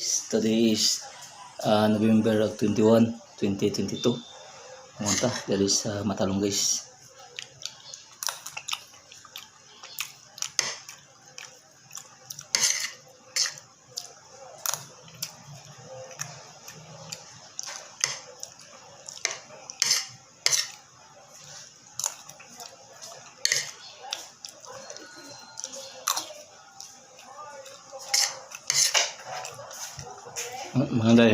Today is November 21, 2022. Pumunta diri sa Matalong, guys. Mga day.